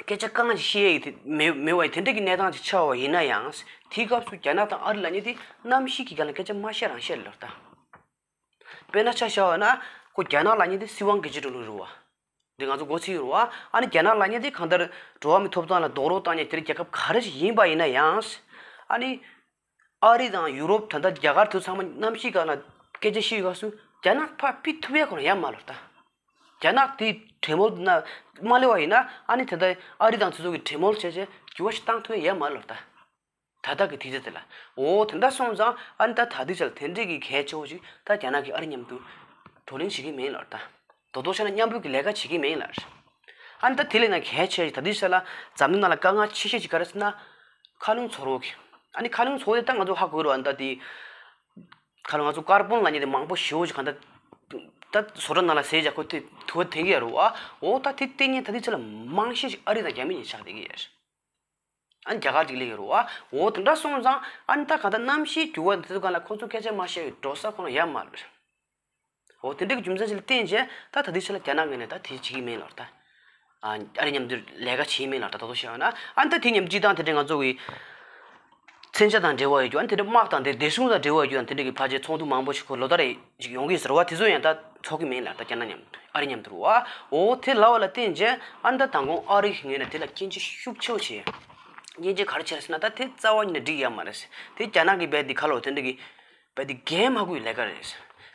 སྐད་ཆ་དཀའ་ངལ་ཞིག་བཤད་ཡས་དེ་མེད་མེད་པ་ཡི་དེ་འདྲ་གི་གནས་སྟངས་ཅིག་ཆགས་པ་ཡིན་ན་ཡང་ཟེར། དེའི་སྐབས་སུ་རྒྱ་ནག་དང་ཨ་རི་ལབ་མཁན་དེ་གནམ་གཤིས་ཀྱི་སྒང་ལ་སྐད་ཆ་མ་བཤད་རང་བཤད་ལབ་ད། དཔེར་ན་ཆ་བཞག་པ་ན་ཁོ་རྒྱ་ནག་ལབ་མཁན་དེ་སྲིད་དབང་སྒེར་གཅོད་འགྲོ་ལུགས་རེད་བ། འདི་ང་ཚོ་མགོ་ཚོས་ཡོད་རེད་བ། ཨ་ནི་རྒྱ་ནག་ལབ་མཁན་དེ་གང་ལྟར་འགྲོ་བ་མིའི་ཐོབ་ཐང་ལ་རྡོག་རོལ་བཏང་མཁན་དེ་རྒྱལ་ཁབ་ག་རེ་ཞིག་ཡིན་པ་ཡིན་ན་ཡང་། ཨ་ནི་ཨ་རི་དང་ཡུ་རོབ་ད་ལྟ་རྒྱ་གར་དེ་ཚང་མ་གནམ་གཤིས་སྒང་ལ་སྐད་ཆ་བཤད་ཡོད་སྐབས་སུ་རྒྱ་ནག་ཕར་ཕུད་ཐུབ་ཡ་ཁོ་རང་ཡ་མ་ལབ་ད། རྒྱ་ནག་དེ་གྲོས་མོལ་ན་མ་སླེབས་པ་ཡིན་ན་ཨ་ནི་ད་ལྟ་ཨ་རི་དང་དེ་ཚོ་གི་གྲོས་མོལ་བྱས་བྱས་འགྱུར་བ་ཞིག་བཏང་ཐུབ་ཡ་ཡ་མ་ལབ་ད། ད་ལྟ་གི་དུས་ཚོད་དེ་ལ། འོ་དེ་འདྲ་སོང་ཙང་ཨ་ནི་ད་ད་དུས་ཚོད་ལ་དེ་འདྲས་ཀྱི་གལ་ཆེ་བོ་ཞིག་ད་རྒྱ་ནག་གིས་ཨ་རི་མཉམ་དུ་བགྲོ་གླེང་བྱེད་ཀྱི་མིན་ལབ་ད། རྡོག་རྡོག་བཤད་ན་མཉམ་འབྲེལ་གྱི་ལས་ཀ་བྱེད་ཀྱི་མིན་ལབ། ཨ་ནི་ད་དེ་ལས་ན་གལ་ཆེ་ཞིག་ད་དུས་ཚོད་ལ་འཛམ་གླིང་ནང་ལ་དཀའ་ངལ་ཆེ་ཤོས་ཅིག་ག་རེ་ཟེར་ན། མཁའ་རླུང་ཚོར་བ་གི། ཨ་ནི་མཁའ་རླུང་ཚོར་བ་དེ་ད་ང་ཚོ་ཧ་གོ་གི་རེད་བ། ད་དེ་ ཁ་ལོ་ང་ཚོ་ཀར་བོན་ལབ་མཁན་དེ་མང་པོ་ཞེ་པོ་ཅིག་གང་ལྟར་ད་བཟོ་གྲྭ་ནང་ལ་ཟས་བཞག་ཁོ་དེ་དུ་བ་འཐེན་གྱི་ཡོད་རེད་བ། འོ་ད་དེ་བལྟས་ཉིན་ད་དེ་ཚོ་ལ་མང་ཤས་ཤིག་ཨ་རི་དང་རྒྱ་མི་གཉིས་ཆགས་བསྡད་ཀྱི་ཡོད་རེད། ཨ་ནི་རྒྱ་གར་གཅིག་སླེབས་ཡོད་རེད་བ། འོ་དེ་འདྲ་སོང་ཙང་ཨ་ནི་ད་གང་ལྟར་གནམ་གཤིས་འགྱུར་བ་དེ་ཚོ་སྒང་ལ་ཁོ་ཚོ་སྐད་ཆ་མ་བཤད་པའི་འགྲོ་ས་ཁོ་ན་ཡོད་མ་རེད། འོ་དེ་འདྲ་གི་རྒྱུ་མཚན་ཞིག་ལ་བརྟེན་བྱས་ད་ད་ལྟའི་ཆ་ལ་རྒྱ་ནག་ངོས་ནས་ད་དེ་བྱེད་ཀྱི་མིན་ལབ་ད། ཨ་ཨ་རི་མཉམ་དུ་ལས་ཀ་བྱེད་མིན་ལབ་ད། ད་དུང་བཤད་ཡོང་ན་ཨ་ནི་ད་དེ་མཉམ་སྤྱི་བཏང་དེ་འདྲ་ང་ཚོ་གི་མཚོན་ཆ་དང་འབྲེལ་བ་ཡོད་རྒྱུ། ཨ་ནི་དེ་འདྲ་དམག་དང་དེ་བདེ་སྲུང་དང་འབྲེལ་བ་ཡོད་རྒྱུ་དང་དེ་འདྲ་གི་ཕལ་ཆེར་ཚོགས་འདུ་མང་པོ་ཞིག་ཁོ་ལོ་ལྟར་རེ་ཞིག་ཡོང་གི་ཟེར་བ་དེ་ཚོ་ཡང་ད་ཚོགས་ཀྱི་མིན་ལབ་ད། རྒྱ་ནག་མཉམ་དུ་ཨ་རི་མཉམ་དུ་རུ་བ། འོ་དེ་ལབ་པ་ལ་བརྟེན་བྱས་ཨ་ནི་ད་དང་གོང་ཨ་རི་ངོས་ནས་དེ་ལ་སྐྱོན་བརྗོད་ཤུགས་ཆེ་བོ་བྱས། སྙིང་རྗེ་ག་རེ་བྱས་ཟེར་ན་ད་དེ་རྩ་བ་ཉིད་ནས་འགྲིག་ཡ་མ་རེད། དེ་རྒྱ་ནག་གི་རྦད་དེ་ཁ་ལོ་དེ་འདྲ་གི་རྦད་དེ་འགན་མ་ཁུར་བའི་ལས་ཀ་རེད།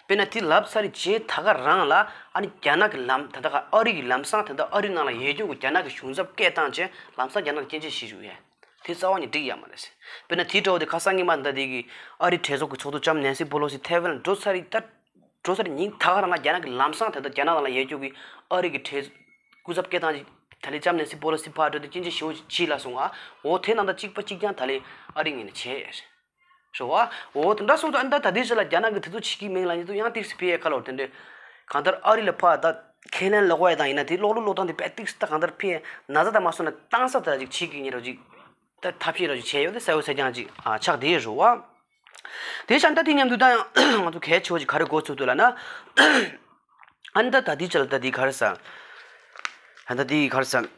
དཔེར་ན་དེ་ལབ་ཚར་རྗེས་ད་ག་རང་ལ་ཨ་ནི་རྒྱ་ནག་གི་ལམ་ད་ད་ག་ཨ་རི་གི་ལམ་སང་ད་ད་ཨ་རི་ནང་ལ་ཡོད་རྒྱུ་གི་རྒྱ་ནག་གི་གཞུང་ཚབ་སྐད་བཏང་བྱས་ལམ་སང་རྒྱ་ནག་ལ་སྐྱོན་བརྗོད་བྱེད་བཅུག་ཡ། དེ་རྩ་བ་ཉིད་འགྲིག་ཡ་མ་རེད། དཔེར་ན་དེ་འདྲ་བོ་དེ་ཁ་སང་ཉི་མ་ད་དེ་གི་ཨ་རི་གྲོས་ཚོགས་ཀྱི་ཚོགས་གཙོ་ལྕམ་ནན་སི་པོ་ལོ་སི་ཐའེ་ཝན་ལ་འགྲོ་ཚར་རེད་ད། འགྲོ་ས་རེད། ཉིན་ད་ག་རང་ལ་རྒྱ་ནག་གི་ལམ་སང་ད་ལྟ་རྒྱ་ནག་ནང་ལ་ཡོད་རྒྱུ་གི་ཨ་རི་གི་གྲས་སྐུ་ཚབ་སྐད་བཏང་ཅིག་ད་ལྟའི་ལྕམ་ནན་སི་པོ་ལོ་སི་ཕར་འགྲོ་དུས་སྐྱོན་བརྗོད་ཞེ་པོ་ཅིག་བྱས་ལ་སོང་ང་། འོ་དེ་ནང་ད་གཅིག་པ་གཅིག་རྐྱང་ད་ལྟའི་ཨ་རི་ངོས་ནས་བྱས་རེད་བ། འོ་དེ་འདྲ་སོང་ཙང་ཨ་ནི་ད་ད་ལྟའི་ཆ་ལ་རྒྱ་ནག་གི་དེ་ཚོ་བྱེད་ཀྱི་མིན་ལབ་ཉིན་དུ་ཡང་ཏིག་སི་ཕི་ཡའི་ཁ་ལོ་དེ་འདྲས་གང་ལྟར་ཨ་རི་ལ་ཕར་ད་ཁས་ལེན་ལོག་པ་ཡི་དང་ཡིན་ན་དེ་ལོག་ལོག་ལོག་སྟངས་དེ་དཔེ་ཏིག་སི་ད་གང་ལྟར་ཕི་ན་ཚ་ད་མ་སོང་ན་བཏང་ས་ད་ཅིག་བྱེད་ཀྱི་ཉེ་རོ་ཅིག་ད་ཐབས་ཤེས་རོ་ཅིག་བྱས་ཡོད་དེ་གསལ་བོ་གསལ་རྐྱང་ཅིག་ཆགས་བསྡད་ཡོད་རེད་བ། དེ་བྱས་ད་དེ་མཉམ་དུ་ད་ཡང་ང་ཚོ་གལ་ཆེ་བ་ཅིག་ག་རེ་གོ་ཚུལ་འདུག་ལབ་ན། ཨ་ནི་ད་ད་དེའི་ཆ་ལ་ད་དེ་ག་རེ་ཟ། ཨ་ད་དེ་ག་རེ་ཟ།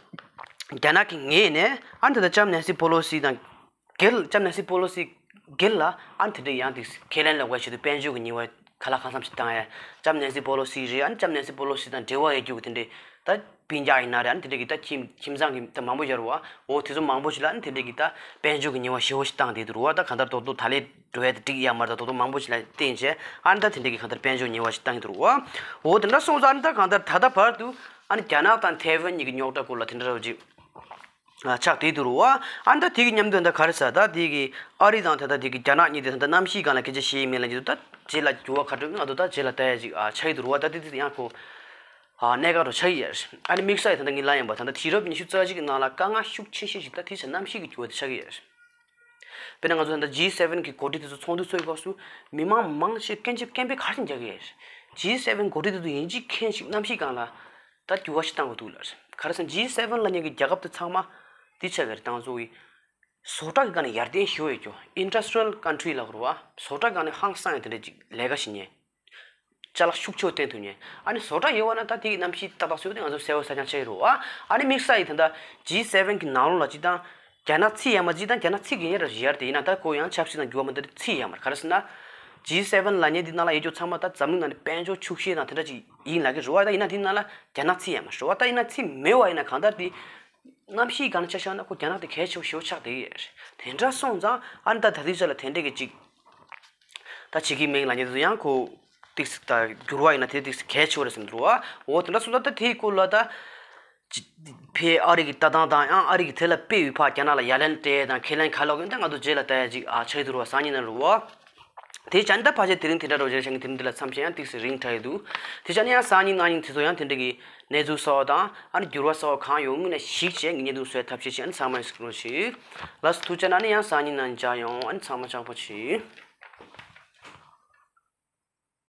རྒྱ་ནག་གི་ངོས་ནས་ཨ་ནི་ད་ད་ལྕམ་ནན་སི་པོ་ལོ་སི་དང་སྒེར་ལྕམ་ནན་སི་པོ་ལོ་སི་སྒེར་ལ་ཨ་ནི་དེ་འདྲ་ཡང་དེ་ཁས་ལེན་ལ་བས་བྱེད་དུས་དཔལ་འབྱོར་གྱི་ཉེས་པ་ག་ལ་གང་འཚམ་ཞིག་བཏང་ཡ། ལྕམ་ནན་སི་པོ་ལོ་སི་རེད། ཨ་ནི་ལྕམ་ནན་སི་པོ་ལོ་སི་དང་འབྲེལ་བ་ཡོད་རྒྱུ་གི་དེ་འདྲ་ད། སྤུན་ཀྱག་ཡིན་ན་རེད། ཨ་ནི་དེ་འདྲ་གི་ད་ཁྱིམ་ཁྱིམ་ཚང་གི་ད་མང་པོ་ཡོད་རེད་བ། འོ་དེ་ཚོ་མང་པོ་ཞིག་ལ་ཨ་ནི་དེ་འདྲ་གི་ད་དཔལ་འབྱོར་གྱི་ཉེས་པ་ཞེ་པོ་ཞིག་བཏང་བསྡད་འདུག་རེད་བ། ད་གང་ལྟར་རྡོག་རྡོག་ད་ལས་འགྲོ་ཡ་དེ་འགྲིག་ཡ་མ་རེད། ད་རྡོག་རྡོག་མང་པོ་ཞིག་ལ་བརྟེན་བྱས་ཨ་ནི་ད་དེ་འདྲ་གི་གང་ལྟར་དཔལ་འབྱོར་ཉེས་པ་ཞིག་བཏང་གི་འདུག་རེད་བ། འོ་དེ་འདྲ་སོང་ཙང་ཨ་ནི་ད་གང་ལྟར་ད་ལྟ་བར་དུ་ཨ་ནི་རྒྱ་ནག་དང་ཐའེ་ཝན་གཉིས་ཀྱི་རྙོག་དྲ་སྐོར་ལ་དེ་འདྲ་རོ་ཅིག་ཆགས་བསྡད་འདུག་རེད་བ། ཨ་ནི་ད་དེ་གི་མཉམ་དུ་ད་ག་རེ་ཟ། ད་དེ་གི་ཨ་རི་དང་ད་ད་དེ་གི་རྒྱ་ནག་གཉིས་དེ་ད་ད་གནམ་གཤིས་སྒང་ལ་སྐད་ཆ་བཤད་ཡི་མེད་ལ་འདི་ད་རྗེས་ལ་འགྱུར་བ་ག་འགྲོ་མིན་ང་ཚོ་ད་རྗེས་ལ་ལྟ་ཡ་ཅིག་ཨ་ཆགས་ཀྱི་འདུག་རེད་བ། ད་དེ་དེ་ཡང་ཁོ། ཨ་གནད་འགག་འདྲ་ཆགས་ཀྱི་ཡོད་རེད། ཨ་ནི་དམིགས་བསལ་ཡིན་ད་ལྟ་ངས་ལབ་ཡིན་པ་ད་ལྟ་དུས་རབས་ཉི་ཤུ་རྩ་གཅིག་གི་ནང་ལ་དཀའ་ངལ་ཤུགས་ཆེ་ཤོས་ཤིག་ད་དེ་ཆ་གནམ་གཤིས་ཀྱི་འགྱུར་བ་དེ་ཆགས་ཀྱི་ཡོད་རེད། དཔེར་ན་ང་ཚོ་ད་ལྟ་ཇི་སེ་ཝེན་གི་འགོ་ཁྲིད་དེ་ཚོ་ཚོགས་འདུ་ཚོགས་སྐབས་སུ་མི་མང་མང་ཆེ་སྐད་ཆ་སྐད་འབོད་ག་རེ་རྒྱག་གི་ཡོད་རེད། ཇི་སེ་ཝེན་འགོ་ཁྲིད་དེ་ཚོ་ཡིན་གཅིག་མཁྱེན་གཅིག་གནམ་གཤིས་སྒང་ལ་ད་འགྱུར་བ་ཞིག་བཏང་དགོས་འདུག་ལབ་རེད། ག་རེ་ཟེར་ན་ཇི་སེ་ཝེན་ལབ་མཁན་གྱི་རྒྱལ་ཁབ་དེ་ཚང་མ་དེ་ཆགས་ཀྱི་རེད། ད་ང་ཚོ་གི་བཟོ་གྲྭ་གི་སྒང་ནས་ཡར་ལྡན་ཞེ་པོ་ཡོད་རྒྱུ་ཨིན་ཌ་སི་ཊི་རི་ཡལ་ཀན་ཊི་རི་ལབ་དགོས་རེད་བ། བཟོ་གྲྭ་སྒང་ནས་ཧང་སང་ཡང་དེ་འདྲ་ཅིག་ལས་ཀ་བྱེད་མཁན། ཅ་ལག་ཤུགས་ཆེ་བསྟན་ཐུབ་མཁན། ཨ་ནི་བཟོ་གྲྭ་ཡོད་པ་ན་ད་དེ་གི་གནམ་གཤིས་ཏག་ཏག་བཟོས་ཏེ་ང་ཚོ་གསལ་པོ་གསལ་རྐྱང་ཆགས་ཀྱི་རེད་བ། ཨ་ནི་དམིགས་བསལ་ཡིན་ད་ལྟ་ཇི་སེ་ཝེན་གི་ནང་ལོགས་ལ་སྤྱིར་བཏང་རྒྱ་ནག་ཚིག་ཡ་མ་སྤྱིར་བཏང་རྒྱ་ནག་ཚིག་གི་ཡིན་ར་ཡར་དེ་ཡིན་ན་ད་ཁོ་ཡང་ཆབ་སྲིད་དང་འགྱུར་བ་མ་འདི་ཚིག་ཡ་མ་རེད། ག་རེ་ཟེར་ན། ཇི་སེ་ཝེན་ལབ་མཁན་འདི་ནང་ལ་ཡོད་རྒྱུ་ཚང་མ་ད་འཛམ་གླིང་ནང་ནས་དཔལ་འབྱོར་ཕྱུག་ཤོས་དང་དེ་འདྲ་ཅིག་ཡིན་ལབ་ཀྱི་རེད་བ། ད་ཡིན་ན་དེ་ནང་ལ་རྒྱ་ནག་ཚིག་ཡ་མ་རེད་བ། ད་ཡིན་ན་ཚིག་མེད་བ་ཡིན་ན་གང་ལྟར་དེ་གནམ་གཤིས་སྒང་ནས་ཆ་བཞག་ན་ཁོ་རྒྱ་ནག་དེ་གལ་ཆེ་བ་ཞེ་པོ་ཆགས་བསྡད་ཀྱི་ཡོད་རེད། དེ་འདྲ་སོང་ཙང་ཨ་ནི་ད་ད་ལྟའི་ཆ་ལ་དེ་འདྲས་ཀྱི་ཅིག་ད་བྱེད་ཀྱི་མིན་ལབ་མཁན་དེ་ཚོ་ཡང་ཁོ་ཏིག་ཙི་ད་འགྱུར་བ་ཡིན་ན་དེ་ཏིག་ཙི་གལ་ཆེ་བ་རེད་བསམ་འདུག་བ། འོ་དེ་འདྲ་སོང་ཙང་ད་དེའི་སྐོར་ལ་ད་ཅི་ཕའི་ཨ་རི་གི་ལྟ་སྟངས་དང་ཡང་ཨ་རི་གི་དེ་ལ་དཔེ་ཡོད་ཕ་རྒྱ་ནག་ལ་ཡ་ལན་སྤྲད་དང་ཁས་ལེན་ག་ལོག་ཡིན་ད་ང་ཚོ་རྗེས་ལ་ལྟ་ཡ་ཅིག་ཨ་ཆགས་འདུག་བ། སང་ཉིན་ནང་རུ་བ། དེ་བྱས་ནས་ད་ཕལ་ཆེར་དེ་རིང་དེ་འདྲ་རོ་རྗེས་ཞིང་དེ་རིང་འདི་ལ་མཚམས་བཞག་ཡང་ཏིག་ཙི་རིང་དྲགས་ཡོད་འདུག་དེ་བྱས་ནས་ཡང་སང་ཉིན་གནངས་ཉིན་དེ་ཚོ་ཡང་དེ་འདྲ་གི་གནས་ཚུལ་གསར་པ་དང་ཨ་ནི་འགྱུར་བ་གསར་པ་གང་ཡོང་མིན་ལ་གཞིགས་བྱས་ངས་བརྙན་ཐུང་བཟོ་ཡ་ཐབས་ཤེས་བྱས། ཨ་ནི་ཚང་མ་ཡིན་སྐུ་ངོ་ཞིག་ལགས་སོ། ཐུགས་རྗེ་གནང་། ཨ་ནི་ཡང་སང་ཉིན་གནངས་ཉིན་མཇལ་ཡོང་། ཨ་ནི་ཚང་མ་ལྕགས་པོ་བྱེད།